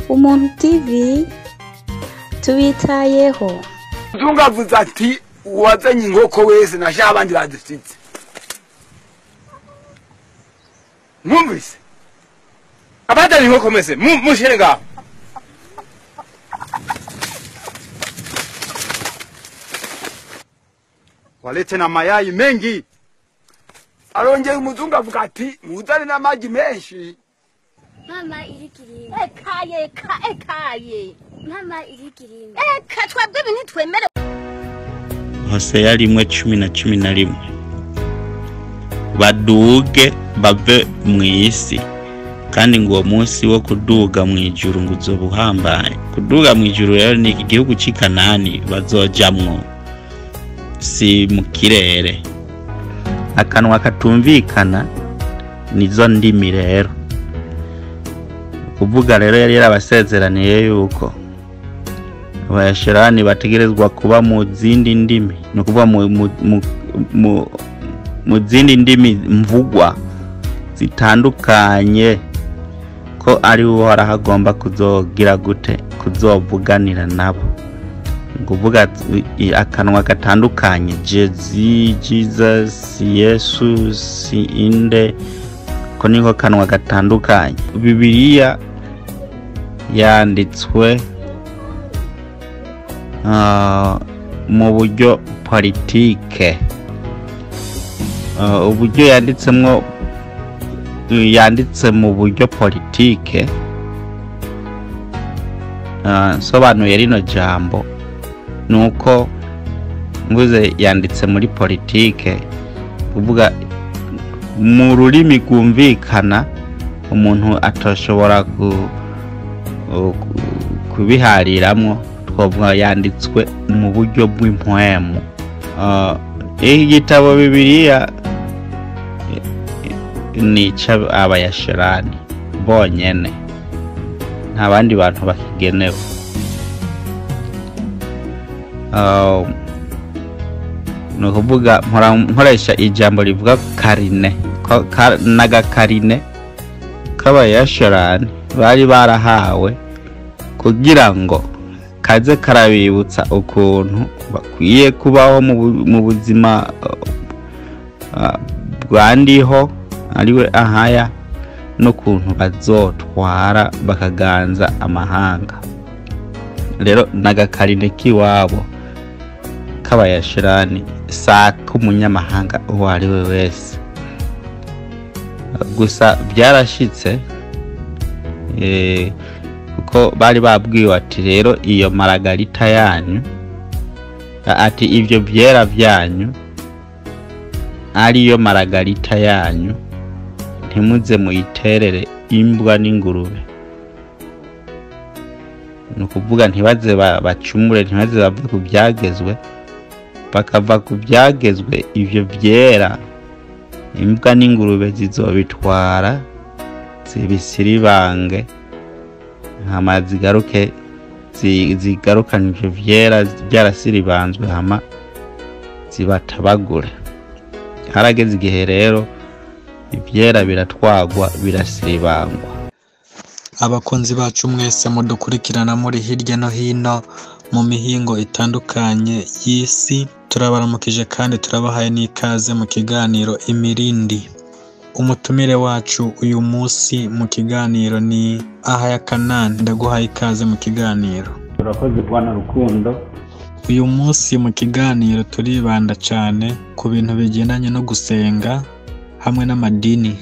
Umuntu TV tubitayeho. Mzungu ati uwazanye inkoko wese nasha abandi badusitse. Mwumvise? Abazanye inkoko mwese mushere ngaho. Walete na mayai mengi. Arongeye umuzungu avuga ati muzane n'amagi menshi. Mama irikiri. Ekaye ekaye. Mama irikiri. Eka twebwe ibintu twemere. Hoseya 1:10-11. Baduge bave mu isi, kandi ngo uwo munsi wo kuduga mu ijuru ngo uzobuhambaye. Kuduga mu ijuru rero ni igihugu c'i Kanani bazojamwo, si mu kirere. Akanwa katumvikana nizo ndimi rero. Kuvuga rero yari yarabasezeraniye yuko abayashirani bategerezwa kuba mu zindi ndimi, ni ukuvuga mu zindi ndimi mvugwa zitandukanye, ko ari Uhoraho agomba kuzogira gute, kuzovuganira nabo. Kuvuga akanwa gatandukanye, Jesus, Yesu, si inde, ko niko kanwa gatandukanye. Bibiliya yanditswe mu buryo politike, uburyo yanditsemwo, yanditse mu buryo politike. Nsobanuye rino jambo nuko mvuze yanditse muri politike, kuvuga mu rurimi rwumvikana umuntu atashobora kubihariramwo, twavuga yanditswe mu buryo bw'impwemu. Iki gitabo Bibiliya ni abayashirani bonyene, nta bandi bantu bakigenewe. Ni ukuvuga nkoresha ijambo rivuga karine, n'agakarine k'abayashirani bari barahawe kugira ngo kaze karabibutsa ukuntu bakwiye kubaho mu buzima bwandiho ariwe ahaya, n'ukuntu bazotwara bakaganza amahanga. Rero n'agakarine k'iwabo k'abayashirani saka umunyamahanga uwo ari we wese. Gusa byarashitse kuko bari babwiwe ati rero iyo maragarita yanyu, ati ivyo byera byanyu ariyo maragarita yanyu, ntimuze muyiterere imbwa n'ingurube. Ni ukuvuga ntibaze bacumure, ntibaze bave ku byagezwe, bakava ku byagezwe ivyo byera imbwa n'ingurube zizobitwara zibisiribange, hama zigaruke zigarukana ivyo vyera byarasiribanzwe, hama zibatabagure. Harageze igihe rero ivyera biratwagwa birasiribangwa. Abakunzi bacu mwese mudukurikirana muri hirya no hino mu mihingo itandukanye y'isi, turabaramukije kandi turabahaye n'ikaze mu kiganiro Imirindi. Umutumire wacu uyu munsi mu kiganiro ni Ahaya Kanani. Ndaguhaye ikaze mu kiganiro. Urakoze Bwana Rukundo. Uyu munsi mu kiganiro turibanda cyane ku bintu bigendanye no gusenga hamwe n'amadini.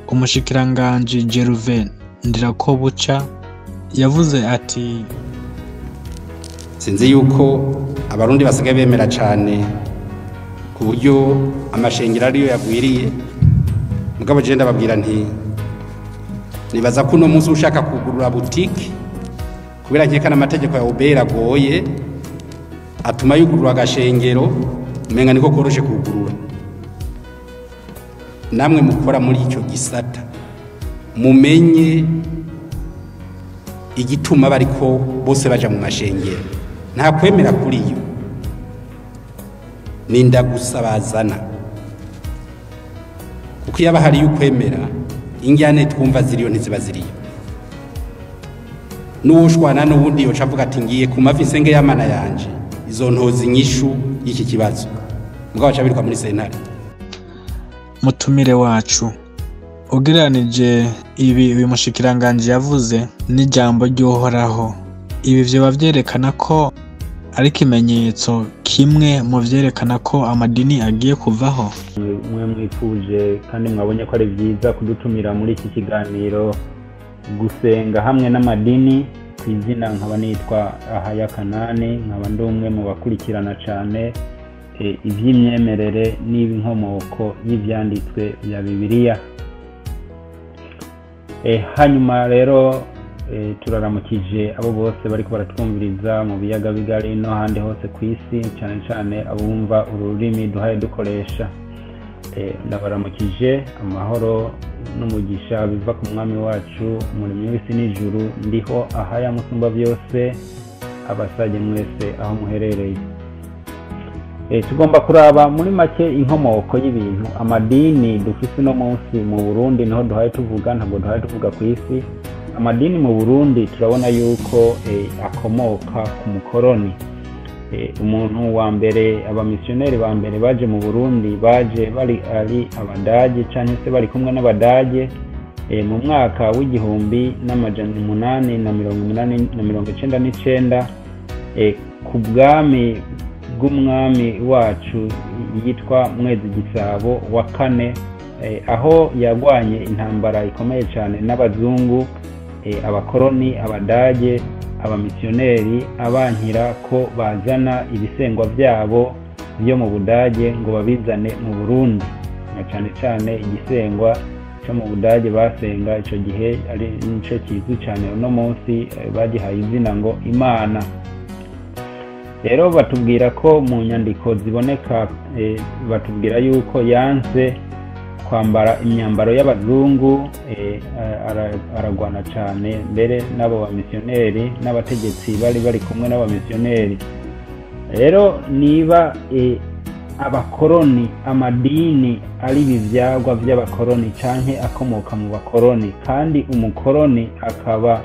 Umushikiranganji Gervais Ndirakobuca yavuze ati sinzi yuko abarundi basigaye bemera cyane ku buryo amashengero ariyo yagwiriye. Mugabo je ndababwira nti nibaza ko uno munsi ushaka kugurura boutique, kubera nkeka n'amategeko ya Obera agoye atuma yugurura agashengero, umenga niko koroshe kugurura. Namwe mukora muri icyo gisata mumenye igituma bariko bose baja mu mashengero. Nta kwemera kuri yo, ninda gusabazana, kuko iyo hari ukwemera injyane twumva ziriyo ntiziba ziriyo. N'uwushwana n'ubundi yoca avuga ati ngiye ku mavi nsenge y'amana yanje, izo ntozi inyishu y'iki kibazo, mugabo baca biruka muri sentare. Mutumire wacu, ugereranije ibi uyu mushikiranganji yavuze n'ijambo ry'Uhoraho, ibi vyoba vyerekana ko ari ikimenyetso kimwe mu vyerekana ko amadini agiye kuvaho? Mwe mwifuje kandi mwabonye ko ari byiza kudutumira muri iki kiganiro gusenga hamwe n'amadini. Ku izina nkaba nitwa Ahaya Kanani, nkaba ndi umwe mu bakurikirana cyane iby'imyemerere n'inkomoko y'ibyanditswe bya Bibiliya. Hanyuma rero turaramukije abo bose bariko baratwumviriza mu biyaga bigari no handi hose ku isi, cyane cyane abumva ururimi duhaye dukoresha. Ndabaramukije amahoro n'umugisha biva ku mwami wacu umuremyi w'isi n'ijuru, ndiho Ahaya musumba byose, abasage mwese aho muherereye. Tugomba kuraba muri make inkomoko y'ibintu amadini dufise uno munsi mu Burundi. Niho duhaye tuvuga, ntabwo duhaye tuvuga ku isi. Amadini mu Burundi turabona yuko akomoka ku mukoroni. Umuntu wa mbere, abamisiyoneri ba mbere baje mu Burundi baje bari ari abadage canke se bari kumwe n'abadage, mu mwaka w'1889, ku bwami bw'umwami wacu yitwa Mwezi Gisabo wa kane, aho yagwanye intambara ikomeye cyane n'abazungu, abakoroni, abadage, abamisiyoneri, abankira ko bazana ibisengwa byabo byo mu Budage ngo babizane mu Burundi, na cyane cyane igisengwa cyo mu Budage basenga ico gihe ari nico kizwi cyane uno munsi, bagihaye izina ngo Imana. Rero batubwira ko mu nyandiko ziboneka, batubwira yuko yanse kwambara imyambaro y'abazungu, aragwana cyane mbere n'abo bamisiyoneri n'abategetsi bari bari kumwe n'abamisiyoneri. Rero niba abakoroni, amadini ari ibivyagwa by'abakoroni canke akomoka mu bakoroni, kandi umukoroni akaba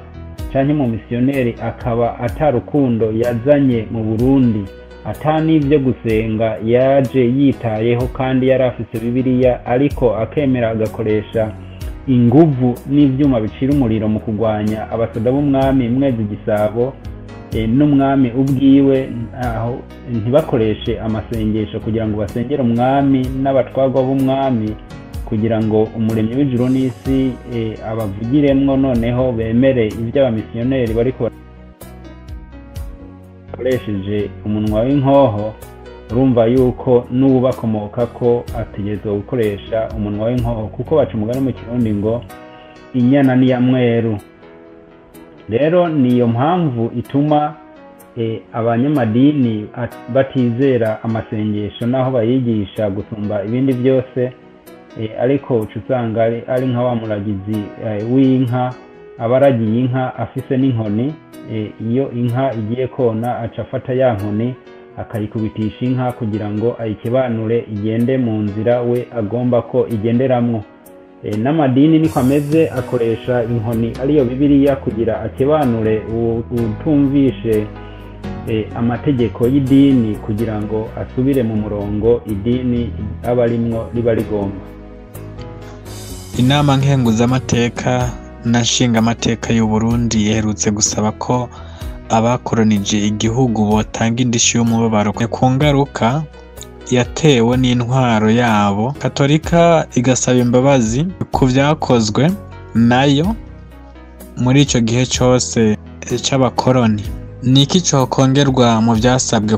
canke mu misiyoneri akaba atarukundo yazanye mu Burundi, ata n'ivyo gusenga yaje yitayeho, kandi yari afise Bibiliya, ariko akemera agakoresha inguvu n'ivyuma bicira umuriro mu kugwanya abasoda b'umwami Mwezi Gisabo, n'umwami ubwiwe, aho ntibakoreshe amasengesho kugira ngo basengere umwami n'abatwagwa b'umwami, kugira ngo umuremyi w'ijuru n'isi abavugiremwo, noneho bemere ibyo abamisiyoneri bariko bakoresheje umunwa w'inkoho. Urumva yuko n'ubakomoka ko ategerezwa gukoresha umunwa w'inkoho, kuko baca umugani mu Kirundi ngo inyana ni ya mweru. Rero niyo mpamvu ituma abanyamadini batizera amasengesho naho bayigisha gusumba ibindi byose, ariko uca usanga ari nka wa muragizi w'inka, abaragiye inka afise n'inkoni. Iyo inka igiye kona aca afata ya nkoni akayikubitisha inka kugira ngo ayikebanure igende mu nzira we agomba ko igenderamwo. N'amadini niko ameze, akoresha inkoni ariyo Bibiliya kugira akebanure utumvishe amategeko y'idini, kugira ngo asubire mu murongo idini aba arimwo riba rigomba. Inama nkenguzamateka na nshingamateka y'u Burundi iherutse gusaba ko abakoronije igihugu botanga indishyi y'umubabaro ku ngaruka yatewe n'intwaro yabo. Katolika igasaba imbabazi ku vyakozwe nayo muri ico gihe cose c'abakoroni. Ni iki cokongerwa mu vyasabwe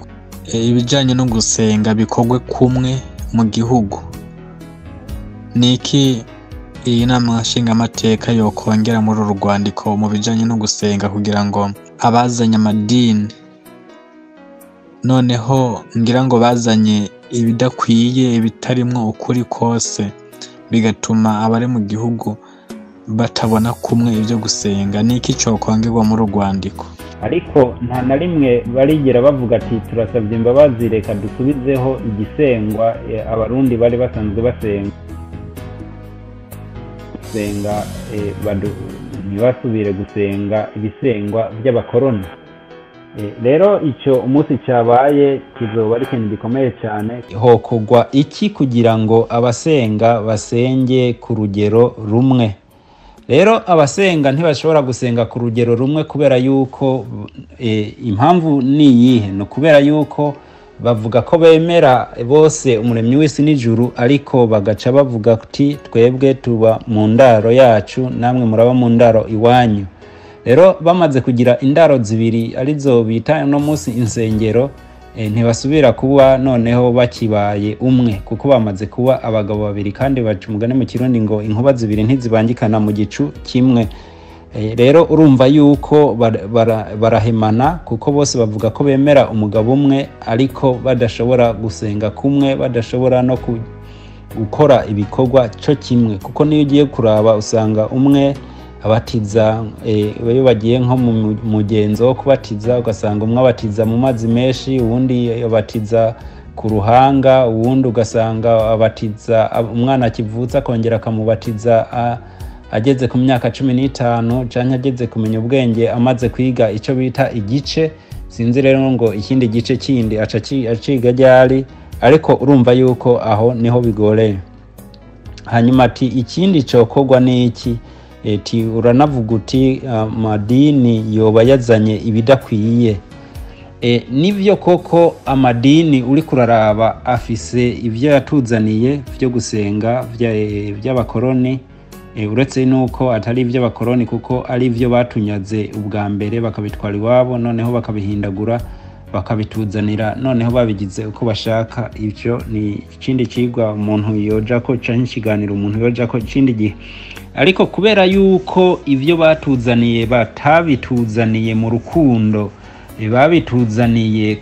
ibijanye no gusenga bikorwe kumwe mu gihugu? Ni iki iyi nama nshingamateka yokongera muri uru rwandiko mu bijanye no gusenga, kugira ngo abazanye amadini noneho ngira ngo bazanye ibidakwiye, ibitarimwo ukuri kose, bigatuma abari mu gihugu batabona kumwe ibyo gusenga? Ni iki cokongerwa muri uru rwandiko? Ariko nta na rimwe barigera bavuga ati turasabye imbabazi, reka dusubizeho igisengwa abarundi bari basanzwe basenga. Ntibasubire gusenga ibisengwa by'abakoroni. Rero icyo umunsi cyabaye kizoba ari ikintu gikomeye cyane. Hokogwa iki kugira ngo abasenga basenge ku rugero rumwe? Rero abasenga ntibashobora gusenga ku rugero rumwe kubera yuko impamvu ni iyihe? Ni ukubera yuko bavuga ko bemera bose umuremyi w'isi n'ijuru, ariko bagaca bavuga ati twebwe tuba mu ndaro yacu, namwe muraba mu ndaro iwanyu. Rero bamaze kugira indaro zibiri arizo bita uno munsi insengero, ntibasubira kuba noneho bakibaye umwe, kuko bamaze kuba abagabo babiri, kandi baca umugani mu Kirundi ngo inkuba zibiri ntizibangikana mu gicu kimwe. Rero urumva yuko barahemana, kuko bose bavuga ko bemera umugabo umwe, ariko badashobora gusenga kumwe, badashobora no gukora ibikorwa cyo kimwe, kuko niyo ugiye kuraba usanga umwe abatiza, iyo bagiye nko mu mugenzo wo kubatiza, ugasanga umwe abatiza mu mazi menshi, uwundi abatiza ku ruhanga, uwundi ugasanga abatiza umwana akivutse akongera akamubatiza ageze ku myaka 15 canke ageze kumenya ubwenge, amaze kwiga ico bita igice. Sinzi rero ngo ikindi gice kindi aca aciga ryari, ariko urumva yuko aho niho bigoreye. Hanyuma ati ikindi cokorwa ni iki? Eti uranavuga uti amadini yoba yazanye ibidakwiye. Nivyo koko amadini uri kuraraba afise ivyo yatuzaniye vyo gusenga vy'abakoroni, uretse nuko atari ivy'abakoroni kuko ari ivyo batunyaze ubwa mbere bakabitwara iwabo, noneho bakabihindagura bakabituzanira, noneho babigize uko bashaka. Ivyo ni ikindi cigwa umuntu yojako canke ikiganiro umuntu yojako ikindi gihe. Ariko kubera yuko ivyo batuzaniye batabituzaniye mu rukundo, babituzaniye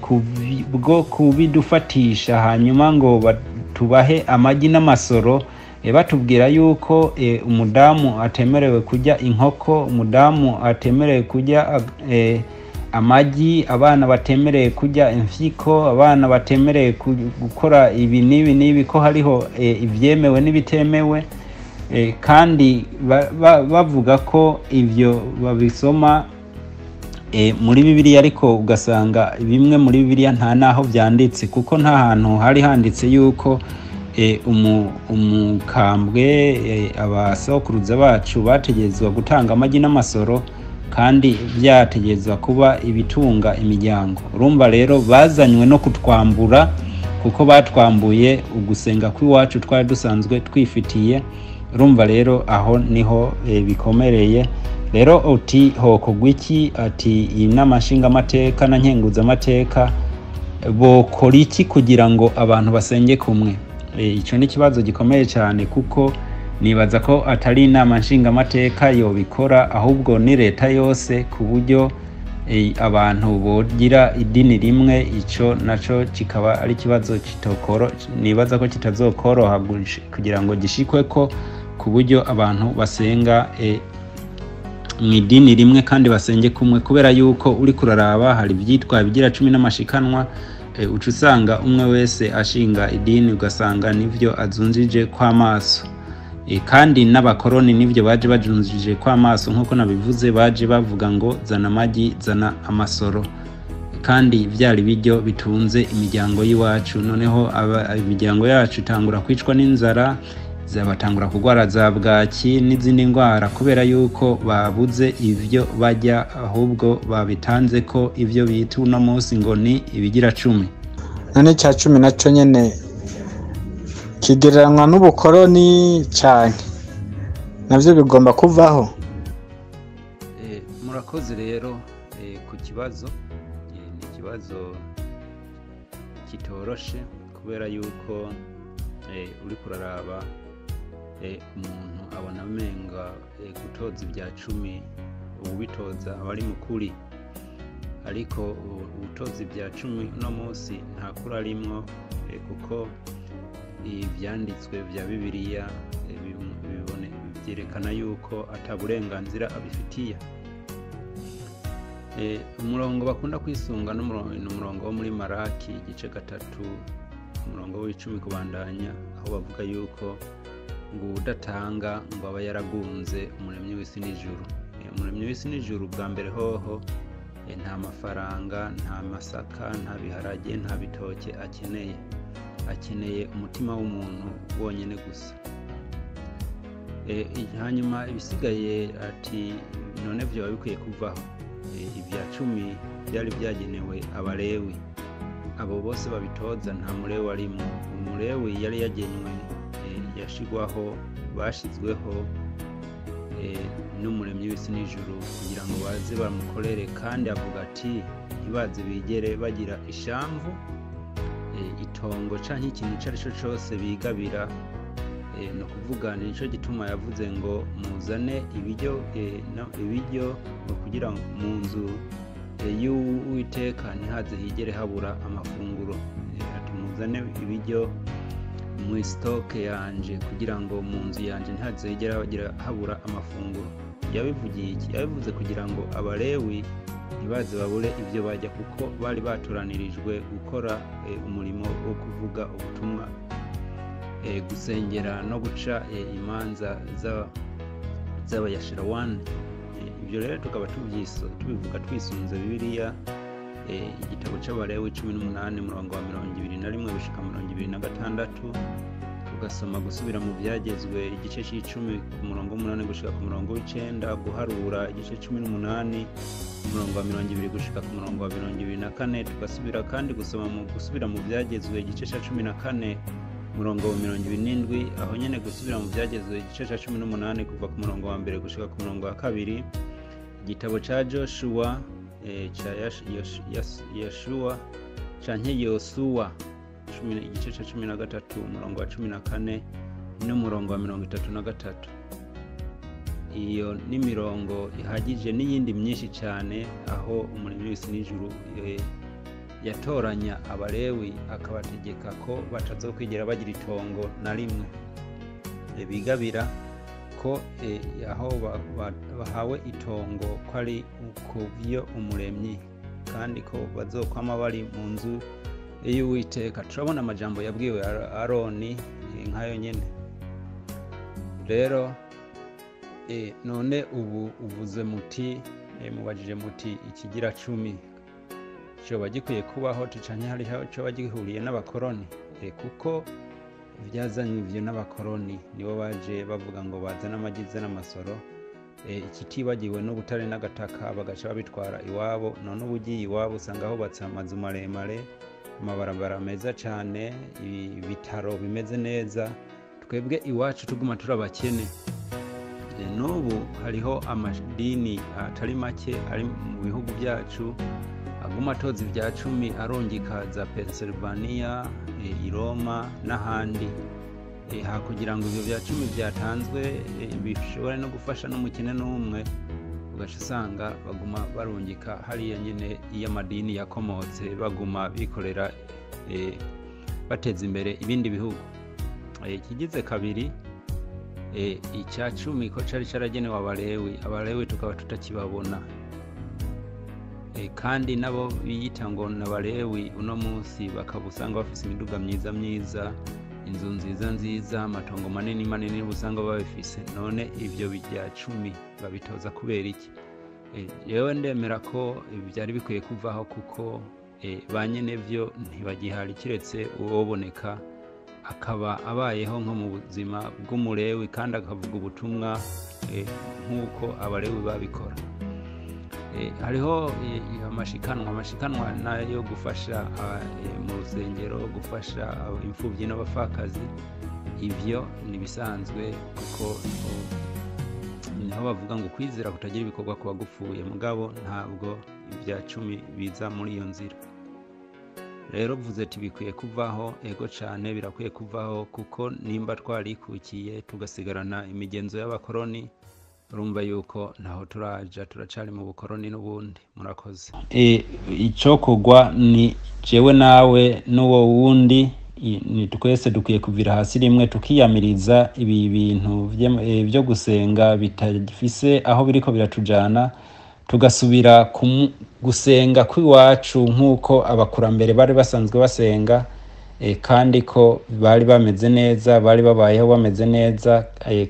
bwo kubidufatisha, hanyuma ngo tubahe amagi n'amasoro, batubwira yuko umudamu atemerewe kurya inkoko, umudamu atemerewe kurya amagi, abana batemerewe kurya imfyiko, abana batemerewe gukora ibi n'ibi n'ibi, ko hariho ivyemewe n'ibitemewe. Kandi bavuga ko ivyo babisoma muri Bibiliya, ariko ugasanga bimwe muri Bibiliya nta naho vyanditse, kuko nta hantu hari handitse yuko umukambwe abasokuruza bacu bategerezwa gutanga amagi n'amasoro, kandi vyategerezwa kuba ibitunga imiryango. Urumva rero bazanywe no kutwambura, kuko batwambuye ugusenga kw'iwacu twari dusanzwe twifitiye. Urumva rero aho niho bikomereye. Rero uti hokogwa iki? Ati inama nshingamateka na nkenguzamateka bokora iki kugira ngo abantu basenge kumwe? Ico ni ikibazo gikomeye cyane, kuko nibaza ko atari inama nshingamateka yobikora, ahubwo ni leta yose, ku buryo abantu bogira idini rimwe. Ico naco kikaba ari ikibazo kitokoro, nibaza ko kitazokoroha kugira ngo gishikweko, ku buryo abantu basenga mu idini rimwe kandi basenge kumwe, kubera yuko uri kuraraba hari ivyitwa bigira 10 n'amashikanwa, uca usanga umwe wese ashinga idini, ugasanga nivyo azunjije kw'amaso. Kandi n'abakoroni nivyo baje bajunjije kw'amaso, nkuko nabivuze, baje bavuga ngo zana amagi, zana amasoro, kandi vyari biryo bitunze imiryango y'iwacu. Noneho imiryango yacu itangura kwicwa n'inzara, zabatangura kugwara za bwaki n'izindi ndwara, kubera yuko babuze ivyo barya, ahubwo babitanze ko ivyo bita uno munsi ngo ni ibigira 10. None cya 10 naco nyene kigereranywa n'ubukoroni cyane, navyo bigomba kuvaho. Murakoze rero ku kibazo. Ni ikibazo kitoroshe, kubera yuko uri kuraraba umuntu abona amenga gutoza ibya 10 uwubitoza aba ari mukuri, ariko ubutoza ibya 10 uno munsi nta kuri arimwo, kuko ivyanditswe vya Bibiliya byerekana yuko ata burenganzira abifitiye. Umurongo bakunda kwisunga n'umurongo wo muri Maraki igice 3 umurongo w'10 kubandanya, aho bavuga yuko ngo udatanga ngo aba yaragunze umuremyi w'isi n'ijuru. Umuremyi w'isi n'ijuru bwa mbere hoho nta mafaranga, nta masaka, nta biharage, nta bitoke akeneye. Akeneye umutima w'umuntu wonyine gusa. Hanyuma ibisigaye ati none vyoba bikwiye kuvaho. Ibya cumi byari byagenewe abalewi, abo bose babitoza nta mulewi arimo. Umulewi yari yagenywe, yashigwaho, bashizweho n'umuremyi w'isi n'ijuru kugira ngo baze bamukorere, kandi avuga ati ntibaze bigere bagira ishamvu, itongo canke ikintu ico arico cose bigabira. No kuvuga nico gituma yavuze ngo muzane ibiryo, ibiryo kugira ngo mu nzu y'Uwiteka ntihaze higere habura amafunguro. Ati muzane ibiryo mu stoke yanje kugira ngo mu nzu yanje ntihaze higere habura amafunguro. Yabivugiye iki? Yabivuze kugira ngo abalewi ntibaze babure ibyo bajya, kuko bari batoranirijwe gukora umurimo wo kuvuga ubutumwa, gusengera no guca imanza z'abayashirawani. Ibyo rero tukaba tubivuga twisunze Bibiliya, igitabo c'Abalewi 18 murongo wa 21 gushika 26, tugasoma gusubira mu byagezwe igice c'icumi ku murongo w'umunani gushika ku murongo w'icenda, guharura igice 18 umurongo wa 20 gushika ku murongo wa 24, tugasubira kandi gusoma mu gusubira mu byagezwe igice ca 14 murongo wa 27, aho nyene gusubira mu byagezwe igice ca 18 kuva ku murongo wa mbere gushika ku murongo wa kabiri, igitabo ca Joshua, ca Yeshua canke Yosuwa igice ca 13 umurongo wa 14 n'umurongo wa 33. Iyo ni mirongo ihagije n'iyindi myinshi cyane aho umuremyi w'isi n'ijuru yatoranya abalewi akabategeka ko batazokwigera bagira itongo na rimwe bigabira, ko aho bahawe itongo ko ari kuvyo umuremyi, kandi ko bazokwama bari mu nzu y'Uwiteka. Turabona amajambo yabwiwe Aroni nkayo nyene. Rero none ubu uvuze muti, mubajije muti ikigira cumi coba gikwiye kubaho canke hariho coba gihuriye n'abakoroni? Kuko vyazanywe ivyo n'abakoroni, nibo baje bavuga ngo bazane amagize n'amasoro, ikitibagiwe n'ubutare n'agataka bagaca babitwara iwabo. None ubu ugiye iwabo usanga hubatse amazu maremare, amabarabara meza cane, ibitaro bimeze neza. Twebwe iwacu tuguma turi abakene. N'ubu hariho amadini atari make ari mu bihugu byacu aguma atoza ibya cumi arungika za Pennsylvania, i Roma n'ahandi, hakugira ngo ibyo bya cumi byatanzwe bishobore no gufasha n'umukene n'umwe, ugaca usanga baguma barungika hariya nyine iyo amadini yakomotse, baguma bikorera bateza imbere ibindi bihugu. Ikigize kabiri, icya cumi ko cari caragenewe abalewi, abalewi tukaba tutakibabona. Kandi nabo biyita ngo n'abalewi uno munsi bakaba usanga bafise imiduga myiza myiza, inzu nziza nziza, amatongo manini manini usanga babifise. None ivyo bya cumi babitoza kubera iki? Yewe ndemera ko byari bikwiye kuvaho, kuko ba nyene vyo ntibagihari, kiretse uwoboneka akaba abayeho nko mu buzima bw'umulewi kandi akavuga ubutumwa nk'uko abalewi babikora. Hariho amashikanwa nayo gufasha mu rusengero, gufasha imfuvyi n'abapfakazi. Ivyo ni bisanzwe, kuko niho bavuga ngo kwizera kutagira ibikorwa kuba gupfuye, mugabo ntabwo ibya cumi biza muri iyo nzira. Rero vuze ati bikwiye kuvaho, ego cane birakwiye kuvaho, kuko nimba twarikukiye tugasigarana imigenzo y'abakoroni, urumva yuko ntaho turaja, turacari mu bukoroni n'ubundi. Murakoze. Icokogwa ni jewe nawe n'uwo wundi, ni twese dukwiye kuvira hasi rimwe tukiyamiriza ibi bintu vyo gusenga bitagifise aho biriko biratujana, tugasubira gusenga kw'iwacu nk'uko abakurambere bari basanzwe basenga, kandi ko bari bameze neza, bari babayeho bameze neza,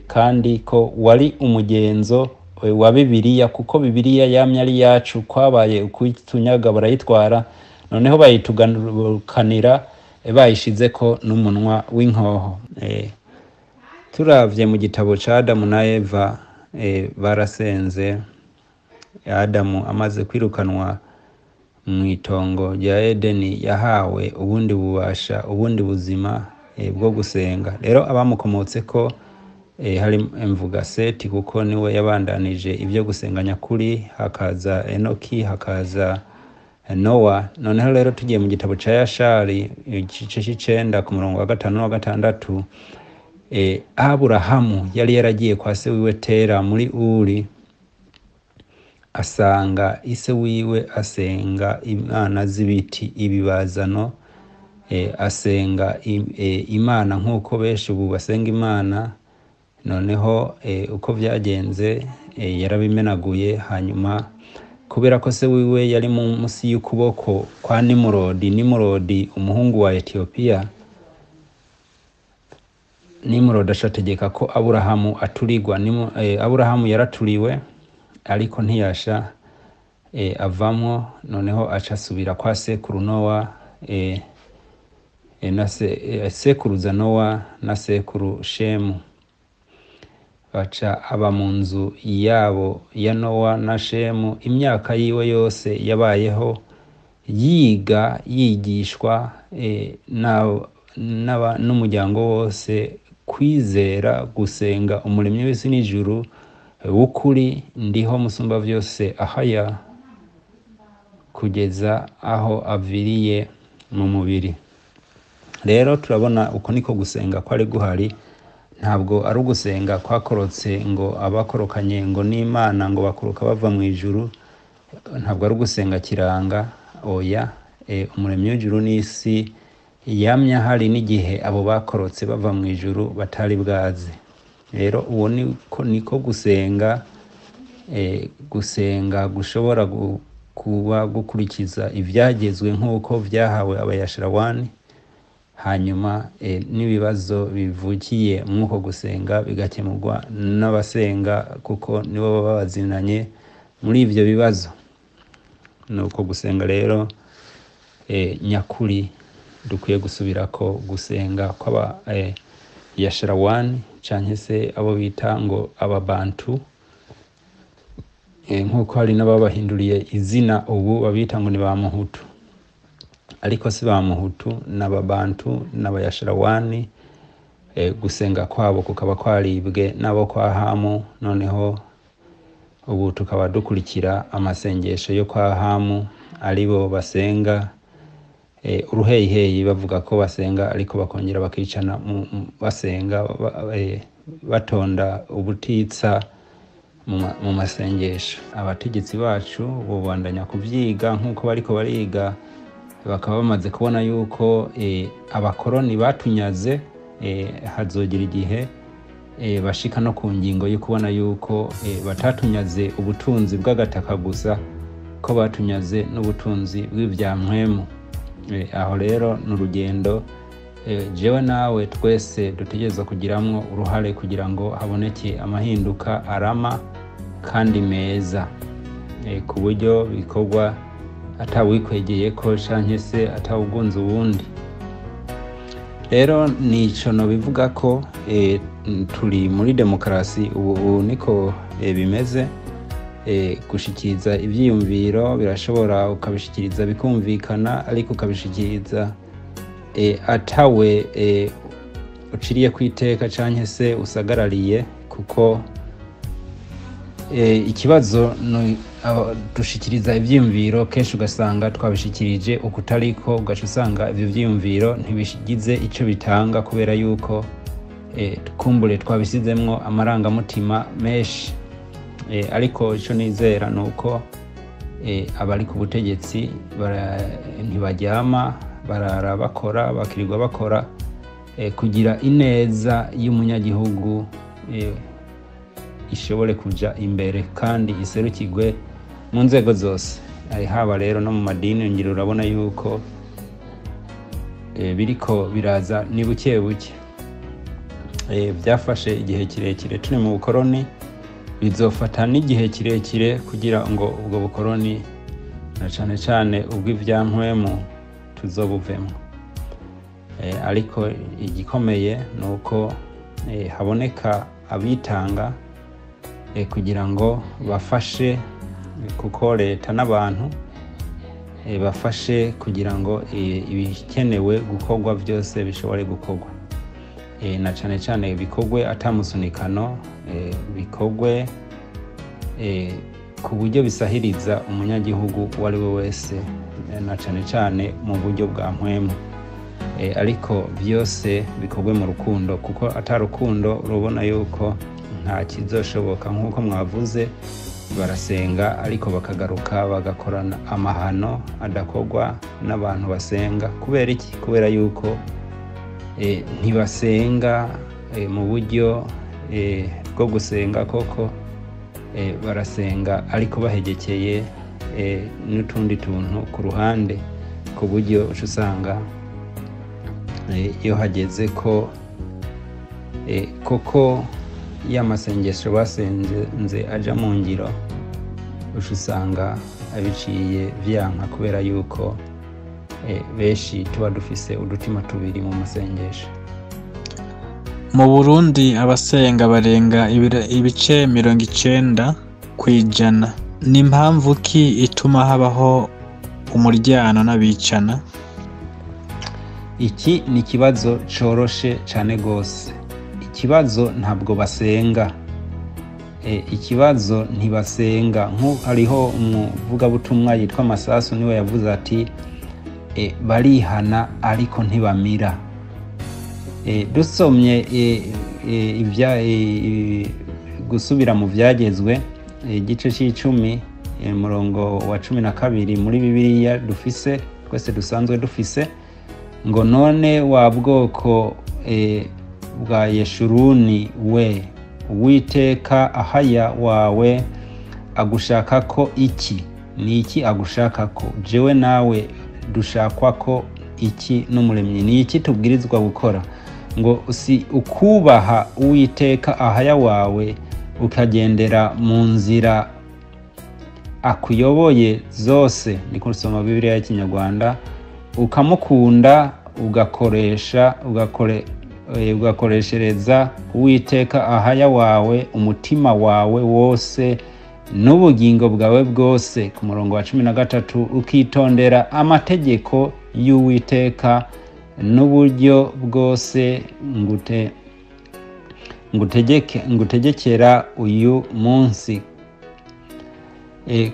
kandi ko wari umugenzo wa Bibiliya, kuko Bibiliya yamye ari yacu, kwabaye ukuyitunyaga barayitwara, noneho bayitugarukanira bayishizeko n'umunwa w'inkoho. Turavye mu gitabo ca Adamu na Eva, barasenze. Adamu amaze kwirukanwa mu itongo rya Edeni yahawe ubundi bubasha, ubundi buzima bwo gusenga. Rero abamukomotseko hari mvuga Seti, kuko niwe yabandanije ibyo gusenga nyakuri, hakaza Enoki, hakaza Nowa. Noneho rero tugiye mu gitabo ca Yashari igice c'icenda ku murongo wa 5 n'uwa 6, Aburahamu yari yaragiye kwa se wiwe Tera muri Uri, asanga ise wiwe asenga imana z'ibiti, ibibazano, asenga imana nk'uko benshi ubu basenga imana. Noneho uko vyagenze, yarabimenaguye. Hanyuma kubera ko se wiwe yari munsi y'ukuboko kwa Nimurodi, Nimurodi umuhungu wa Etiyopiya, Nimurodi acategeka ko Aburahamu aturigwa. Aburahamu yaraturiwe ariko ntiyasha avamwo. Noneho aca asubira kwa sekuru Nowa, na sekuruza Nowa na sekuru Shemu, baca aba mu nzu yabo ya Nowa na Shemu. Imyaka yiwe yose yabayeho yiga, yigishwa n'umuryango wose kwizera gusenga umuremyi w'isi n'ijuru w'ukuri, ndiho musumba vyose ahaya, kugeza aho aviriye mu mubiri. Rero turabona uko niko gusenga kwari guhari. Ntabwo ari ugusenga kwakorotse ngo abakorokanye ngo n'Imana ngo bakoroka bava mu ijuru, ntabwo ari ugusenga kiranga, oya. Umuremyi w'ijuru n'isi yamye ahari n'igihe abo bakorotse bava mu ijuru batari bwaze. Rero uwo niko gusenga, gusenga gushobora kuba gukurikiza ivyagezwe nk'uko vyahawe abayasharawani, hanyuma n'ibibazo bivukiye mw'uko gusenga bigakemurwa n'abasenga, kuko nibo baba bazinanye muri ivyo bibazo. Nuko gusenga rero nyakuri dukwiye gusubirako, gusenga kw'aba yasharawani canke se abo bita ngo ababantu, nk'uko hari n'ababahinduriye izina ubu babita ngo ni ba Muhutu, ariko si ba Muhutu, n'ababantu n'abayasharawani. Gusenga kwabo kukaba kwaribwe n'abo kwa Hamu. Noneho ubu tukaba dukurikira amasengesho yo kwa Hamu, aribo basenga uruheyiheyi, bavuga ko basenga ariko bakongera bakicana basenga batonda ubutitsa mu masengesho. Abategetsi bacu bobandanya kuvyiga nk'uko bariko bariga, bakaba bamaze kubona yuko abakoroni batunyaze, hazogira igihe bashika no ku ngingo yo kubona yuko batatunyaze ubutunzi bw'agataka gusa, ko batunyaze n'ubutunzi bw'ivyampwemu. Aho rero ni urugendo jewe nawe twese dutegerezwa kugiramwo uruhare kugira ngo haboneke amahinduka arama kandi meza, ku buryo bikorwa atawikwegeyeko canke se atawugunze uwundi. Rero nico nobivuga ko turi muri demokarasi ubu niko bimeze. Gushikiriza ivyiyumviro birashobora, ukabishikiriza bikumvikana, ariko ukabishikiriza atawe uciriye kwiteka canke se usagarariye, kuko ikibazo dushikiriza ivyiyumviro kenshi ugasanga twabishikirije ukutariko, ugaca usanga ivyo vyiyumviro ntibigize ico bitanga kubera yuko kumbure twabisizemwo amarangamutima menshi. Ariko ico nizera nuko abari ku butegetsi ntibaryama, barara bakora, bakirirwa bakora kugira ineza y'umunyagihugu ishobore kuja imbere kandi iserukirwe mu nzego zose, haba rero no mu madini. Ngira urabona yuko biriko biraza ni buke buke. Byafashe igihe kirekire turi mu bukoroni, Bizofata n'igihe kirekire kugira ngo ubwo bukoroni na cane cane ubw'ivyampwemu tuzobuvemo. Ariko igikomeye ni uko haboneka abitanga kugira ngo bafashe, kuko leta n'abantu bafashe kugira ngo ibikenewe gukorwa byose bishobore gukorwa, na cane cane bikorwe atamusunikano, bikorwe ku buryo bisahiriza umunyagihugu uwo ari we wese, na cane cane mu buryo bwa mpwemu. Ariko byose bikorwe mu rukundo, kuko atarukundo urabona yuko nta kizoshoboka. Nk'uko mwavuze, barasenga ariko bakagaruka bagakorana amahano adakorwa n'abantu basenga. Kubera iki? Kubera yuko ntibasenga mu buryo bwo gusenga koko, barasenga ariko bahegekeye n'utundi tuntu ku ruhande, ku buryo uca usanga iyo hageze ko koko ya masengesho basenze aja mu ngiro, uca usanga abiciye vyanka, kubera yuko benshi tuba dufise udutima tubiri mu masengesho. Mu Burundi abasenga barenga ibice 90%. Ni impamvu ki ituma habaho umuryano n'abicana? Iki ni ikibazo coroshe cane gose. Ikibazo ntabwo basenga, ikibazo ntibasenga. Hariho umuvugabutumwa yitwa Masasu, niwe yavuze ati barihana ariko ntibamira. Dusomye gusubira mu vyagezwe igice c'icumi umurongo wa 12 muri Bibiliya dufise twese dusanzwe dufise, ngo none wa bwoko bwa Yeshuruni we, Uwiteka ahaya wawe agushaka ko iki? Ni iki agushaka ko? Jewe nawe dushakwa ko iki n'umuremyi? Ni iki tubwirizwa gukora? Ngo si ukubaha Uwiteka ahaya wawe, ukagendera mu nzira akuyoboye zose, ni kusoma Bibiliya y'Ikinyarwanda, ukamukunda, ugakoresha ugakoreshereza Uwiteka ahaya wawe umutima wawe wose n'ubugingo bwawe bwose. Ku murongo wa 13, ukitondera amategeko y'Uwiteka n'uburyo bwose ngutegekera uyu munsi,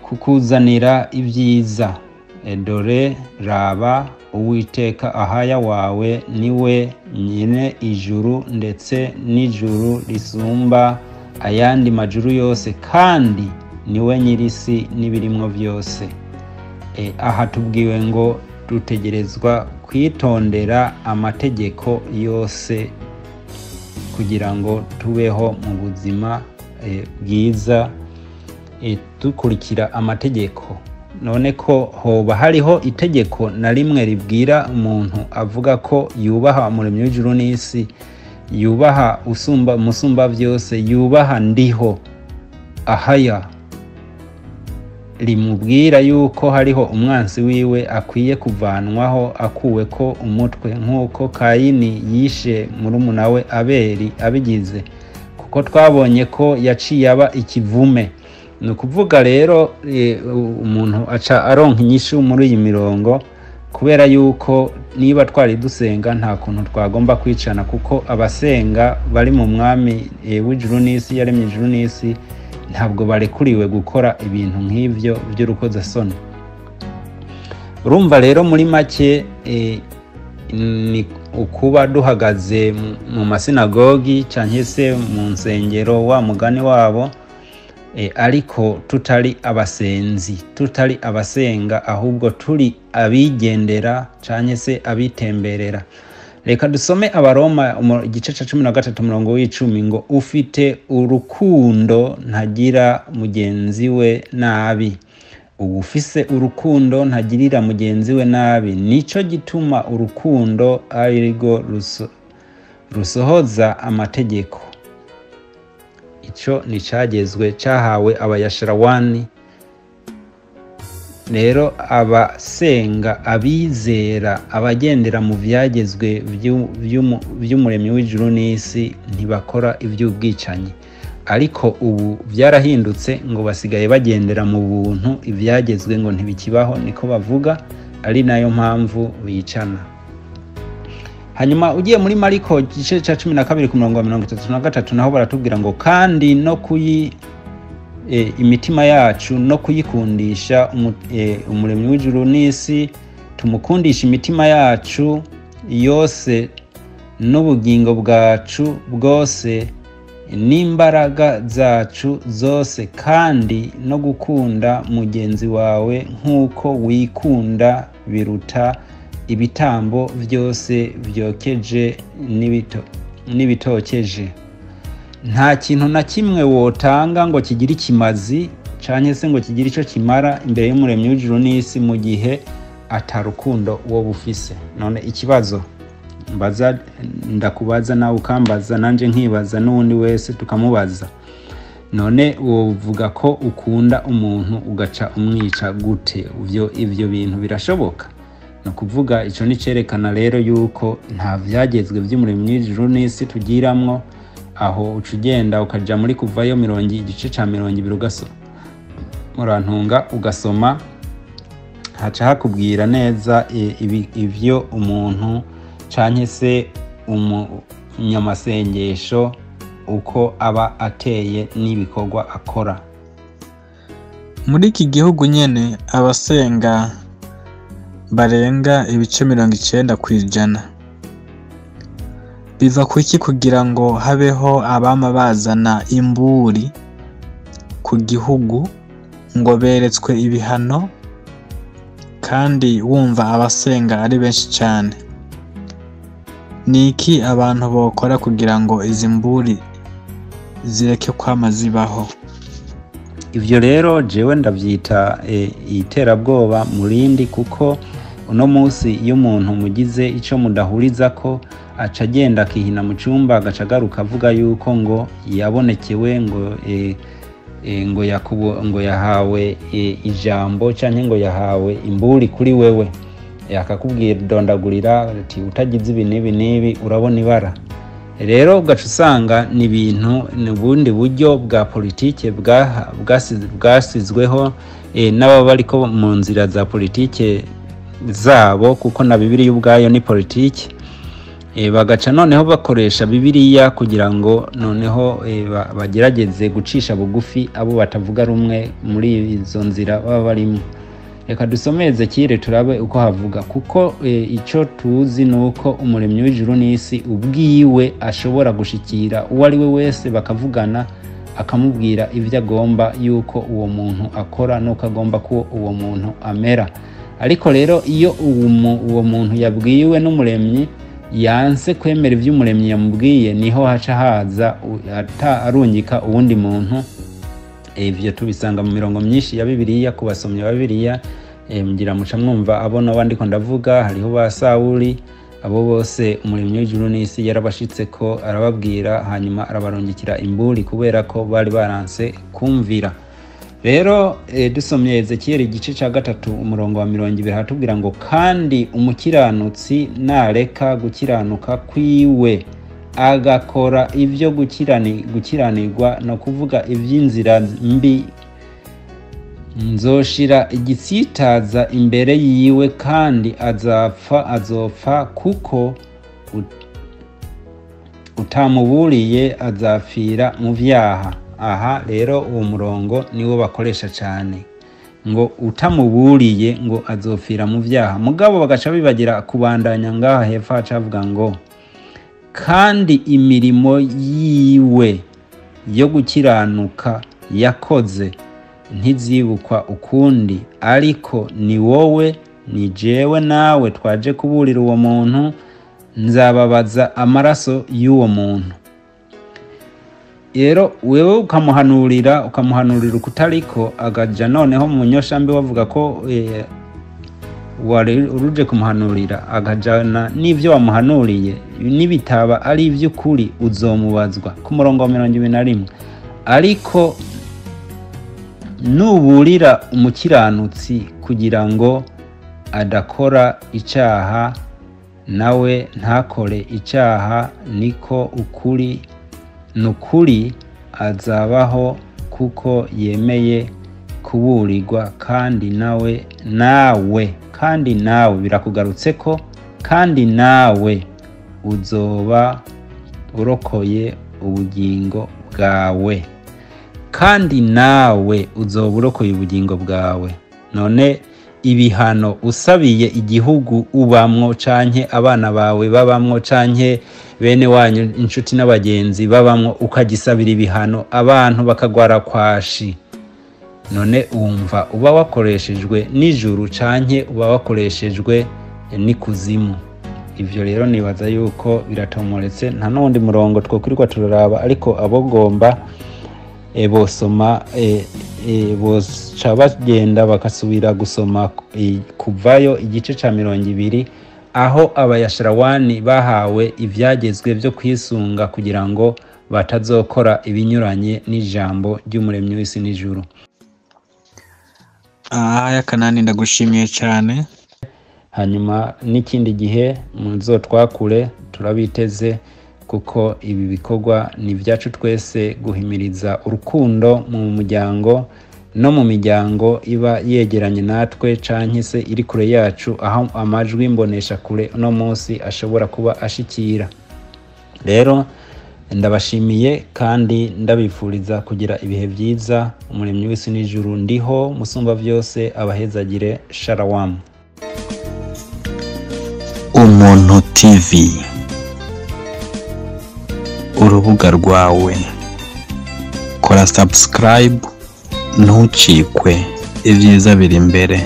kukuzanira ibyiza. Dore raba, Uwiteka ahaya wawe niwe nyine ijuru ndetse n'ijuru risumba ayandi majuru yose, kandi niwe nyirisi n'ibirimwo byose. Aha tubwiwe ngo dutegerezwa kwitondera amategeko yose kugira ngo tubeho mu buzima bwiza, dukurikira amategeko. None ko hoba hariho itegeko na rimwe ribwira umuntu avuga ko yubaha umuremyi w'ijuru n'isi, yubaha usumba musumba byose, yubaha ndiho ahaya, rimubwira yuko hariho umwansi wiwe akwiye kuvanwaho akuwe ko umutwe, nk'uko Kayini yishe murumuna we Abeli abigize, kuko twabonye ko yaciye aba ikivume. Ni ukuvuga rero umuntu aca aronka inyishu muri iyi mirongo, kubera yuko niba twari dusenga nta kuntu twagomba kwicana, kuko abasenga bari mu mwami w'ijuru n'isi, yaremye ijuru n'isi, ntabwo barekuriwe gukora ibintu nk'ivyo by'urukozasoni. Urumva rero muri make ni ukuba duhagaze mu masinagogi canke se mu nsengero wa mugani wabo, ariko tutari abasenzi, tutari abasenga, ahubwo turi abigendera canke se abitemberera. Reka dusome Abaroma igice ca 13 umurongo w'icumi, ngo ufite urukundo ntagira mugenzi we nabi. Ufise urukundo ntagirira mugenzi we nabi, nico gituma urukundo arirwo rusohoza amategeko. Ico ni cagezwe cahawe abayasharawani. Rero abasenga, abizera, abagendera mu vyagezwe vy'umuremyi w'ijuru n'isi ntibakora ivy'ubwicanyi. Ariko ubu vyarahindutse, ngo basigaye bagendera mu buntu, ivyagezwe ngo ntibikibaho, niko bavuga, ari nayo mpamvu bicana. Hanyuma ugiye muri Mariko igice ca 12 ku murongo wa 33, naho baratubwira ngo kandi no kuyi imitima yacu no kuyikundisha umuremyi w'ijuru n'isi, tumukundisha imitima yacu yose n'ubugingo bwacu bwose n'imbaraga zacu zose, kandi no gukunda mugenzi wawe nk'uko wikunda biruta ibitambo vyose vyokeje n'ibitokeje. Nta kintu na kimwe wotanga ngo kigire ikimazi canke se ngo kigire ico kimara imbere y'umuremyi w'ijuru n'isi mu gihe atarukundo wo bufise. None ikibazo mbaza, ndakubaza nawe ukambaza, nanje nkibaza, n'uwundi wese tukamubaza, none wovuga ko ukunda umuntu ugaca umwica gute? Ivyo bintu birashoboka? No kuvuga ico ni cerekana rero yuko nta vyagezwe vy'umuremyi w'ijuru n'isi tugiramwo. Aho uca ugenda ukaja muri Kuvayo igice ca 20 ugasoma, murantunga, ugasoma, haca hakubwira neza ivyo umuntu canke se umunyamasengesho uko aba ateye n'ibikorwa akora. Muri iki gihugu nyene abasenga barenga ibice 90%. Biva kuki kugira ngo habeho abama bazana imburi ku gihugu ngo beretswe ibihano, kandi wumva abasenga ari benshi cyane? Ni iki abantu bokora kugira ngo izi mburi zireke kwama zibaho? Ivyo rero jewe ndavyita iterabwoba murindi, kuko uno munsi iyo umuntu mugize ico mudahurizako aca agenda akihina mu cumba, agaca agaruka avuga yuko ngo yabonekewe, ngo ngo yahawe ijambo canke ngo yahawe imburi kuri wewe, akakubwira dondagurira ati utagize ibi n'ibi n'ibi urabona ibara. Rero ugaca usanga ni ibintu, ni ubundi buryo bwa politike bwasizweho n'ababa bariko mu nzira za politike zabo, kuko na Bibiliya ubwayo ni politike. Bagaca noneho bakoresha Bibiliya kugira ngo noneho bagerageze gucisha bugufi abo batavuga rumwe muri izo nzira baba barimo. Reka dusome Ezekiyeli turabe uko havuga, kuko ico tuzi nuko umuremyi w'ijuru n'isi ubwiwe ashobora gushikira uwo ari we wese bakavugana, akamubwira ivyo agomba yuko uwo muntu akora nuko agomba ko uwo muntu amera. Ariko rero iyo uwo muntu yabwiwe n'umuremyi yanse kwemera ivyo umuremyi yamubwiye, niho haca haza arungika uwundi muntu. Ivyo tubisanga mu mirongo myinshi ya Bibiliya, ku basomyi ba Bibiliya ngira muca mwumva abo n'abandi ko ndavuga. Hariho ba Sawuli, abo bose umuremyi w'ijuru n'isi yarabashitse ko arababwira, hanyuma arabarungikira imburi kubera ko bari baranse kumvira. Rero dusomye Ezekiyeli igice ca 3 umurongo wa 20 hatubwira ngo kandi umukiranutsi nareka gukiranuka kwiwe agakora ivyo gukiranirwa, no kuvuga ivy'inzira mbi, nzoshira igitsitaza imbere yiwe kandi azopfa kuko utamuburiye azapfira mu vyaha. Aha rero uwo murongo niwo bakoresha cyane, ngo utamuburiye ngo azopfira mu vyaha. Mugabo bagaca bibagira kubandanya ngaha hepfo hacavuga ngo kandi imirimo yiwe yo gukiranuka yakoze ntizibukwa ukundi, ariko ni wowe, ni jewe nawe twaje kuburira uwo muntu, nzababaza amaraso y'uwo muntu. Rero wewe ukamuhanurira ukutariko, agaja noneho mu nyoshambi bavuga ko wari uruje kumuhanurira, agajana n'ivyo wamuhanuriye nibitaba ari ivy'ukuri uzomubazwa. Ku murongo wa 21, Ariko nuburira umukiranutsi kugira ngo adakora icyaha, nawe ntakore icyaha, niko ukuri nukuri azabaho kuko yemeye kuburirwa. Kandi nawe kandi nawe birakugarutse ko kandi nawe uzoba urokoye ubugingo bwawe, kandi nawe uzoba urokoye ubugingo bwawe. None ibihano usabiye igihugu ubamwo, canke abana bawe babamwo, canke bene wanyu inshuti n'abagenzi babamwo, ukagisabira ibihano abantu bakagwara kwashi, none wumva uba wakoreshejwe n'ijuru canke uba wakoreshejwe n'ikuzimu? Ivyo rero nibaza yuko biratomoretse, nta n'uwundi murongo twokwirirwa turaraba, ariko abogomba bosoma boca bagenda bagasubira gusoma kuvayo igice ca 20, aho abayasharawani bahawe ivyagezwe vyo kwisunga kugira ngo batazokora ibinyuranye n'ijambo ry'umuremyi w'isi n'ijuru. Aya Kanani, ndagushimiye cyane. Hanyuma n'ikindi gihe muzotwakure, turabiteze, kuko ibi bikorwa ni ibyacu twese, guhimiriza urukundo mu muryango no mu miryango iba yegeranye natwe canke se iri kure yacu, aho amajwi mbonesha kure uno munsi ashobora kuba ashikira. Rero ndabashimiye kandi ndabifuriza kugira ibihe byiza. Umuremyi w'isi n'ijuru ndiho musumba byose abahezagire. Sharawamu. Umuntu TV, urubuga rwawe, kora subscribe ntucikwe, ibyiza biri imbere.